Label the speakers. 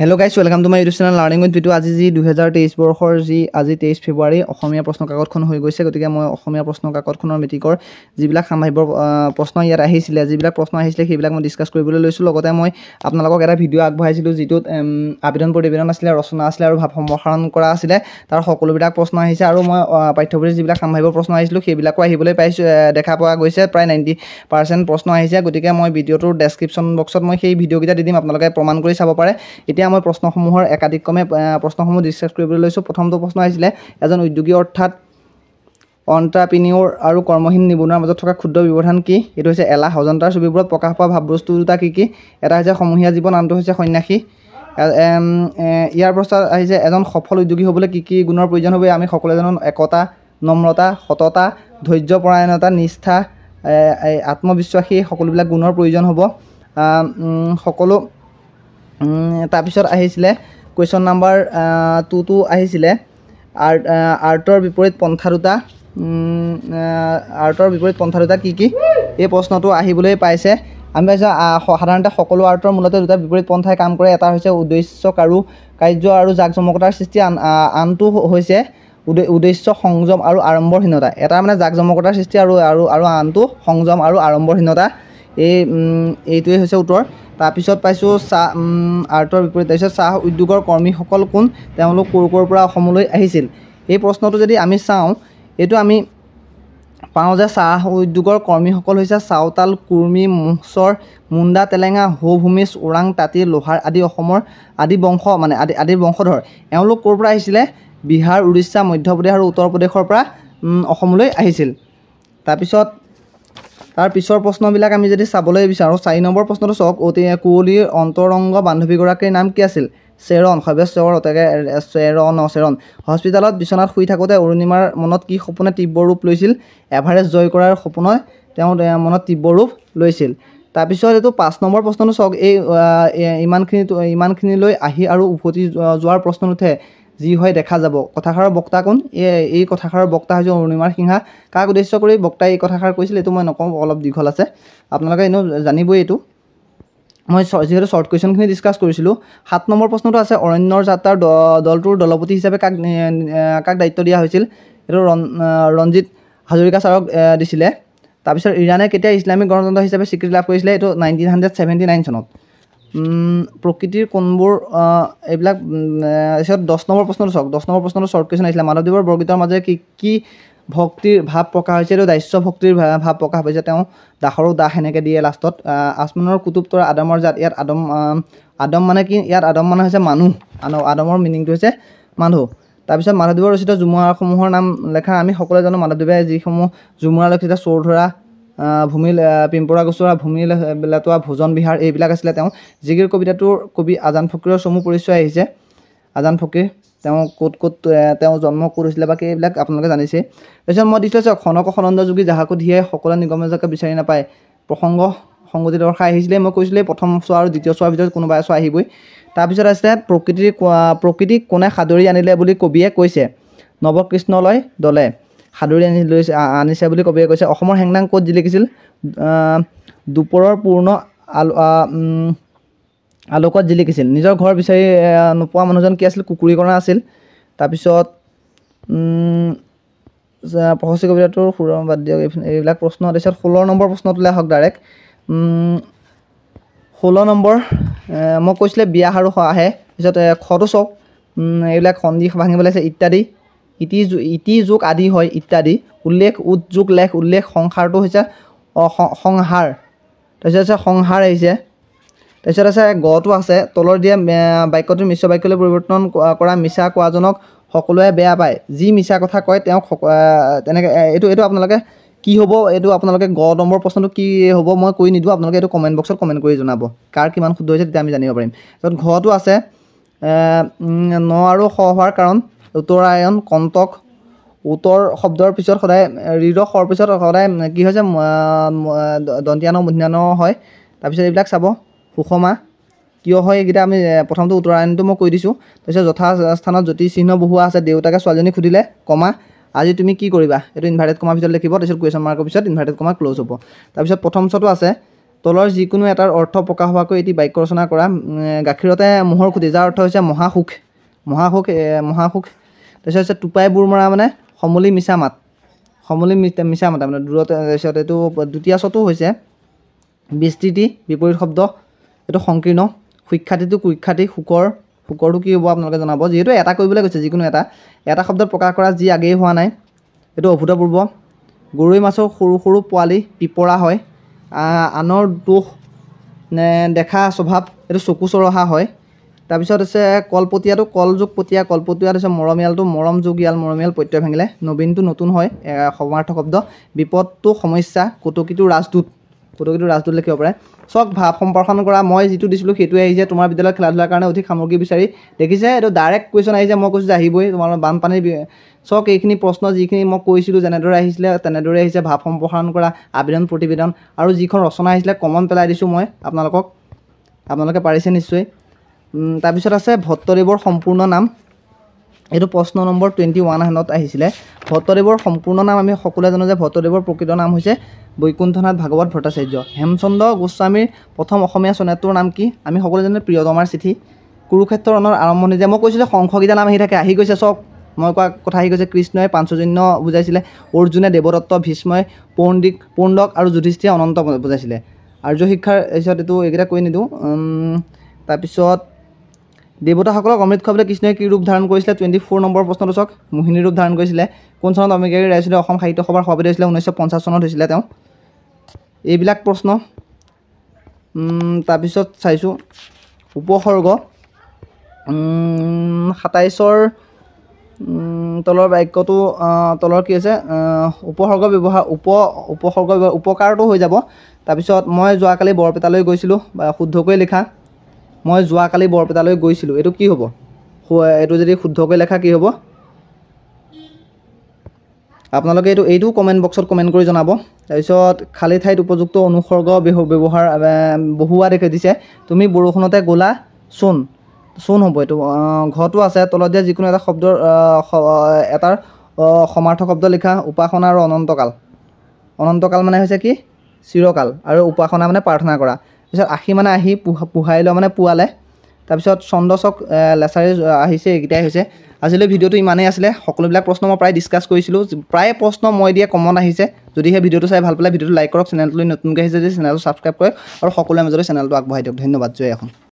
Speaker 1: Hello guys, welcome to my YouTube channel learning with Bitu. আজি যি 2023 বৰ্ষৰ যি আজি 23 ফেব্ৰুৱাৰী অসমীয়া প্ৰশ্ন কাকতখন হৈ গৈছে, গতিকে মই অসমীয়া প্ৰশ্ন কাকতখনৰ মেট্ৰিকৰ যিবিলাক সাম্ভাব্য প্ৰশ্ন ইয়াত আহিছিলে, যিবিলাক প্ৰশ্ন আহিছিলে সেইবিলাক মই ডিছকাছ কৰিবলৈ লৈছোঁ। লগতে মই আপোনালোকক এটা ভিডিঅ' আগবঢ়াইছিলোঁ যিটোত আবেদন প্ৰতিবেদন আছিলে, ৰচনা আছিলে আৰু ভাৱ সম্প্ৰসাৰণ কৰা আছিলে, তাৰ সকলোবিলাক প্ৰশ্ন আহিছে। আৰু মই পাঠ্যপুথিৰ যিবিলাক সাম্ভাব্য প্ৰশ্ন আহিছিলোঁ সেইবিলাকো আহিবলৈ পাইছোঁ, দেখা পোৱা গৈছে প্ৰায় 90% প্ৰশ্ন আহিছে। গতিকে মই ভিডিঅ'টোৰ ডেছক্ৰিপশ্যন বক্সত মই সেই ভিডিঅ'কেইটা দি দিম, আপোনালোকে প্ৰমাণ কৰি চাব পাৰে। এতিয়া মই প্ৰশ্নসমূহৰ একাদিক্ৰমে প্ৰশ্নসমূহ ডিছকাছ কৰিবলৈ লৈছোঁ। প্ৰথমটো প্ৰশ্ন আহিছিলে, এজন উদ্যোগী অৰ্থাৎ অন্টাৰপ্ৰিনিয়ৰ আৰু কৰ্মহীন নিবনুৱাৰ মাজত থকা ক্ষুদ্ৰ ব্যৱধান কি? এইটো হৈছে এলাহ। অজন্তাৰ ছবিবোৰত প্ৰকাশ পোৱা ভাৱবস্তু দুটা কি কি? এটা হৈছে সমূহীয়া জীৱন, আনটো হৈছে সন্যাসী। ইয়াৰ প্ৰশ্ন আহিছে, এজন সফল উদ্যোগী হ'বলৈ কি কি গুণৰ প্ৰয়োজন হ'ব? আমি সকলোৱে জানো একতা, নম্ৰতা, সততা, ধৈৰ্যপৰায়ণতা, নিষ্ঠা, আত্মবিশ্বাসী, সকলোবিলাক গুণৰ প্ৰয়োজন হ'ব। সকলো তাৰপিছত আহিছিলে কুৱেশ্যন নাম্বাৰ 2টো আহিছিলে, আৰ্টৰ বিপৰীত পন্থা দুটা, আৰ্টৰ বিপৰীত পন্থা দুটা কি কি? এই প্ৰশ্নটো আহিবলৈ পাইছে। আমি পাইছোঁ সাধাৰণতে সকলো আৰ্টৰ মূলতে দুটা বিপৰীত পন্থাই কাম কৰে। এটা হৈছে উদ্দেশ্য কাৰু কাৰ্য আৰু জাক-জমকতাৰ সৃষ্টি, আনটো হৈছে উদ্দেশ্য সংযম আৰু আড়ম্বৰহীনতা। এটা মানে জাক-জমকতাৰ সৃষ্টি আৰু আৰু আৰু আনটো সংযম আৰু আড়ম্বৰহীনতা। এইটোৱেই হৈছে উত্তৰ। তাৰপিছত পাইছোঁ চাহ আৰ্টৰ বিপৰীত। তাৰপিছত চাহ উদ্যোগৰ কৰ্মীসকল কোন, তেওঁলোক ক'ৰ ক'ৰ পৰা অসমলৈ আহিছিল? এই প্ৰশ্নটো যদি আমি চাওঁ, এইটো আমি পাওঁ যে চাহ উদ্যোগৰ কৰ্মীসকল হৈছে চাওতাল, কুৰ্মী, মুচৰ, মুণ্ডা, তেলেঙা, হৌ ভূমিজ, ওৰাং, তাঁতী, লোহাৰ আদি অসমৰ আদি বংশ, মানে আদি আদিৰ বংশধৰ। এওঁলোক ক'ৰ পৰা আহিছিলে? বিহাৰ, উৰিষ্যা, মধ্যপ্ৰদেশ আৰু উত্তৰ প্ৰদেশৰ পৰা অসমলৈ আহিছিল। তাৰপিছত তাৰ পিছৰ প্ৰশ্নবিলাক আমি যদি চাবলৈ বিচাৰোঁ, 4 নম্বৰ প্ৰশ্নটো চাওক, অতি কুঁৱলীৰ অন্তৰংগ বান্ধৱীগৰাকীৰ নাম কি আছিল? চেৰণ, সৰ্বেশ্বৰ চেৰণ, চেৰণ। হস্পিটেলত বিচনাত শুই থাকোঁতে অৰুণিমাৰ মনত কি সপোনে তীব্ৰ ৰূপ লৈছিল? এভাৰেষ্ট জয় কৰাৰ সপোনে তেওঁ মনত তীব্ৰ ৰূপ লৈছিল। তাৰপিছত এইটো 5 নম্বৰ প্ৰশ্নটো চাওক, এই ইমানখিনিলৈ আহি আৰু উভতি যোৱাৰ প্ৰশ্ন নুঠে, যি হয় দেখা যাব। কথাষাৰৰ বক্তা কোন? এই কথাষাৰৰ বক্তা হৈছে অৰুণিমা সিংহা। কাক উদ্দেশ্য কৰি বক্তাই এই কথাষাৰ কৈছিল এইটো মই নকওঁ, অলপ দীঘল আছে, আপোনালোকে এনেও জানিবই এইটো। মই যিহেতু শ্বৰ্ট কুৱেশ্যনখিনি ডিছকাছ কৰিছিলোঁ। 7 নম্বৰ প্ৰশ্নটো আছে, অৰণ্যৰ যাত্ৰাৰ দলটোৰ দলপতি হিচাপে কাক দায়িত্ব দিয়া হৈছিল? এইটো ৰঞ্জিত হাজৰিকা ছাৰক দিছিলে। তাৰপিছত ইৰাণে কেতিয়া ইছলামিক গণতন্ত্ৰ হিচাপে স্বীকৃতি লাভ কৰিছিলে? এইটো 1979 চনত। প্ৰকৃতিৰ কোনবোৰ এইবিলাক। তাৰপিছত 10 নম্বৰ প্ৰশ্নটো চাওক, 10 নম্বৰ প্ৰশ্নটো শ্বৰ্ট কুৱেশ্যন আহিছিলে, মাধৱদেৱৰ বৰগীতৰ মাজেৰে কি কি ভক্তিৰ ভাৱ প্ৰকাশ হৈছে? এইটো দাস্য ভক্তিৰ ভাৱ প্ৰকাশ পাইছে, তেওঁ দাসৰো দাস সেনেকৈ দিয়ে লাষ্টত। আচমানৰ কুটুব তৰা আদমৰ জাত, ইয়াত আদম, আদম মানে কি? ইয়াত আদম মানে হৈছে মানুহ, আদমৰ মিনিংটো হৈছে মানুহ। তাৰপিছত মাধৱদেৱৰ ৰচিত ঝুমুৰাসমূহৰ নাম লেখা। আমি সকলোৱে জানো মাধৱদেৱে যিসমূহ ঝুমুৰা লিখিছিলে, চৌধৰা, ভূমি পিম্পৰা গছৰা, ভূমি লেটোৱা, ভোজন বিহাৰ, এইবিলাক আছিলে তেওঁ। জিগিৰ কবিতাটোৰ কবি আজান ফকীৰৰ চমু পৰিচয় আহিছে। আজান ফকীৰ তেওঁ ক'ত ক'ত তেওঁ জন্ম ক'ত হৈছিলে বাকী এইবিলাক আপোনালোকে জানিছে। তাৰপিছত মই দিছিলোঁ চাওক, খনক সনন্দ যোগী যাহাকো ধিয়াই সকলো নিগমে যাকে বিচাৰি নাপায়, প্ৰসংগ সংগতি দৰ্শাই আহিছিলে। মই কৈছিলোঁ প্ৰথম চোৱা আৰু দ্বিতীয় চোৱাৰ ভিতৰত কোনোবা চোৱা আহিবই। তাৰপিছত আছে প্ৰকৃতিক কোনে সাদৰি আনিলে বুলি কবিয়ে কৈছে? নৱকৃষ্ণলৈ দলে সাদৰি আনি লৈছে, আনিছে বুলি কবিয়ে কৈছে। অসমৰ হেংদাং ক'ত জিলিকিছিল? দুপৰৰ পূৰ্ণ আলোকত জিলিকিছিল। নিজৰ ঘৰ বিচাৰি নোপোৱা মানুহজন কি আছিল? কুকুৰীকণা আছিল। তাৰপিছত প্ৰশস্তি কবিতাটোৰ সুৰ বাদ দিয়ক, এইবিলাক প্ৰশ্ন। তাৰপিছত 16 নম্বৰ প্ৰশ্নটোলৈ আহক ডাইৰেক্ট। 16 নম্বৰ মই কৈছিলে বিয়া আৰু আহে। তাৰপিছত খটো চাওক, এইবিলাক সন্ধি ভাঙিব লাগিছে ইত্যাদি, ইতি যোগ আদি হয় ইত্যাদি। উল্লেখ উদ যোগ লেখ উল্লেখ, সংসাৰটো হৈছে সংহাৰ। তাৰপিছত আছে সংহাৰ আহিছে। তাৰপিছত আছে গটো আছে, তলৰ দিয়া বাক্যটো মিশ্ৰ বাক্যলৈ পৰিৱৰ্তন কৰা মিছা কোৱাজনক সকলোৱে বেয়া পায়, যি মিছা কথা কয় তেওঁক তেনেকৈ। এইটো আপোনালোকে কি হ'ব, এইটো আপোনালোকে গ নম্বৰ প্ৰশ্নটো কি হ'ব মই কৈ নিদিওঁ, আপোনালোকে এইটো কমেণ্ট বক্সত কমেণ্ট কৰি জনাব কাৰ কিমান শুদ্ধ হৈছে, তেতিয়া আমি জানিব পাৰিম। তাৰপিছত ঘটো আছে ন আৰু স হোৱাৰ কাৰণ উত্তৰায়ণ কণ্টক, উত্তৰ শব্দৰ পিছত সদায় ঋ সৰ পিছত সদায় কি হৈছে দন্তীয়া ন মূৰ্ধন্য ন হয়। তাৰপিছত এইবিলাক চাব সুষমা কিয় হয়, এইকেইটা আমি প্ৰথমটো উত্তৰায়ণটো মই কৈ দিছোঁ। তাৰপিছত যথা স্থানত জ্যোতি চিহ্ন বহুৱা আছে, দেউতাকে ছোৱালীজনীক সুধিলে কমা আজি তুমি কি কৰিবা, এইটো ইনভাৰ্টেড কমাৰ ভিতৰত লিখিব। তাৰপিছত কুৱেশ্যন মাৰ্কৰ পিছত ইনভাৰ্টেড কমা ক্ল'জ হ'ব। তাৰপিছত প্ৰথম চটো আছে তলৰ যিকোনো এটাৰ অৰ্থ প্ৰকাশ হোৱাকৈ এটি বাক্য ৰচনা কৰা। গাখীৰতে ম'হৰ খুটি, যাৰ অৰ্থ হৈছে মহাসুখ, মহাসুখ, মহাসুখ। তাৰপিছত হৈছে টোপাই বুৰ মৰা মানে সমূলি মিছা মাত, সমূলি মিছা মাতা মানে দূৰতে। তাৰপিছত এইটো দ্বিতীয় চটো হৈছে বিস্তৃতি, বিপৰীত শব্দ, এইটো সংকীৰ্ণ। সুখ্যাতিটো কুখ্যাতি, শুকৰ, শুকৰটো কি হ'ব আপোনালোকে জনাব, যিহেতু এটা কৰিবলৈ কৈছে, যিকোনো এটা এটা শব্দত প্ৰকাশ কৰা যি আগেয়ে হোৱা নাই, এইটো অভূতপূৰ্ব। গৰৈ মাছৰ সৰু সৰু পোৱালি পিপৰা হয়। আনৰ দোষ দেখা স্বভাৱ, এইটো চকু চৰহা হয়। তাৰপিছত হৈছে কলপতীয়াটো কলযোগ পতীয়া, কলপতীয়াত হৈছে মৰমীয়ালটো মৰম যোগ ইয়াল, মৰমীয়াল প্ৰত্যয় ভাঙিলে। নবীনটো নতুন হয়, সমাৰ্থক শব্দ। বিপদটো সমস্যা, কটকীটো ৰাজদূত, কটকীটো ৰাজদূত লিখিব পাৰে। চাওক ভাৱ সম্প্ৰসাৰণ কৰা, মই যিটো দিছিলোঁ সেইটোৱে আহিছে। তোমাৰ বিদ্যালয়ত খেলা ধূলাৰ কাৰণে অধিক সামগ্ৰী বিচাৰি দেখিছে, এইটো ডাইৰেক্ট কুৱেশ্যন আহিছে, মই কৈছোঁ যে আহিবই তোমাৰ বানপানীৰ। চাওক এইখিনি প্ৰশ্ন যিখিনি মই কৈছিলোঁ যেনেদৰে আহিছিলে তেনেদৰে আহিছে। ভাৱ সম্প্ৰসাৰণ কৰা, আবেদন প্ৰতিবেদন, আৰু যিখন ৰচনা আহিছিলে কমন পেলাই দিছোঁ মই আপোনালোকক, আপোনালোকে পাৰিছে নিশ্চয়। তাৰপিছত আছে ভট্টদেৱৰ সম্পূৰ্ণ নাম, এইটো প্ৰশ্ন নম্বৰ 21 আহিছিলে। ভট্টদেৱৰ সম্পূৰ্ণ নাম আমি সকলোৱে জানো যে ভট্টদেৱৰ প্ৰকৃত নাম হৈছে বৈকুণ্ঠনাথ ভাগৱত ভট্টাচাৰ্য। হেমচন্দ্ৰ গোস্বামীৰ প্ৰথম অসমীয়া চনেটটোৰ নাম কি? আমি সকলোৱে জানো প্ৰিয়তমাৰ চিঠি। কুৰুক্ষেত্ৰ ৰণৰ আৰম্ভণি যে মই কৈছিলোঁ শংখকেইটা নাম আহি থাকে, আহি গৈছে। চাওক মই কোৱা কথা আহি গৈছে। কৃষ্ণই পাঞ্চজন্য বুজাইছিলে, অৰ্জুনে দেৱদত্ত, ভীষ্মই পৌণ্ডিক পৌণ্ডক আৰু যুধিষ্ঠিৰে অনন্ত বুজাইছিলে। আৰ্য শিক্ষাৰ পিছত এইটো এইকেইটা কৈ নিদিওঁ। তাৰপিছত দেৱতাসকলক অমৃত খুৱাবলৈ কৃষ্ণই কি ৰূপ ধাৰণ কৰিছিলে? 24 নম্বৰ প্ৰশ্নটো চাওক, মোহিনী ৰূপ ধাৰণ কৰিছিলে। কোন চনত অম্বিকাগিৰী ৰায়চৌধুৰী অসম সাহিত্য সভাৰ সভাপতি হৈছিলে? 1950 চনত হৈছিলে তেওঁ। এইবিলাক প্ৰশ্ন। তাৰপিছত চাইছোঁ উপসৰ্গ, 27ৰ তলৰ বাক্যটো তলৰ কি আছে? উপসৰ্গ ব্যৱহাৰ, উপসৰ্গ উপকাৰটো হৈ যাব। তাৰপিছত মই যোৱাকালি বৰপেটালৈ গৈছিলোঁ, শুদ্ধকৈ লিখা। মই যোৱাকালি বৰপেটালৈ গৈছিলোঁ, এইটো কি হ'ব? এইটো যদি শুদ্ধকৈ লেখা কি হ'ব? আপোনালোকে এইটো কমেণ্ট বক্সত কমেণ্ট কৰি জনাব। তাৰপিছত খালী ঠাইত উপযুক্ত অনুসৰ্গ ব্যৱহাৰ বহুৱা দেখি দিছে। তুমি বৰষুণতে গ'লা চোন, চোন হ'ব এইটো। ঘৰটো আছে, তলত দিয়া যিকোনো এটা শব্দৰ এটাৰ সমাৰ্থক শব্দ লিখা। উপাসনা আৰু অনন্তকাল, অনন্তকাল মানে হৈছে কি? চিৰকাল, আৰু উপাসনা মানে প্ৰাৰ্থনা কৰা। তাৰপিছত আশী মানে আহি, পোহাই লোৱা মানে পোৱালে। তাৰপিছত চন্দ্ৰচক লেচাৰী আহিছে, এইকেইটাই হৈছে। আজিলৈ ভিডিঅ'টো ইমানেই আছিলে। সকলোবিলাক প্ৰশ্ন মই প্ৰায় ডিছকাছ কৰিছিলোঁ, প্ৰায় প্ৰশ্ন মই দিয়া কমন আহিছে। যদিহে ভিডিঅ'টো চাই ভাল পালে ভিডিঅ'টো লাইক কৰক, চেনেলটোলৈ নতুনকৈ আহিছে যদি চেনেলটো ছাবস্ক্ৰাইব কৰক, আৰু সকলোৰে মাজলৈ চেনেলটো আগবঢ়াই দিয়ক। ধন্যবাদ। জয় অসম।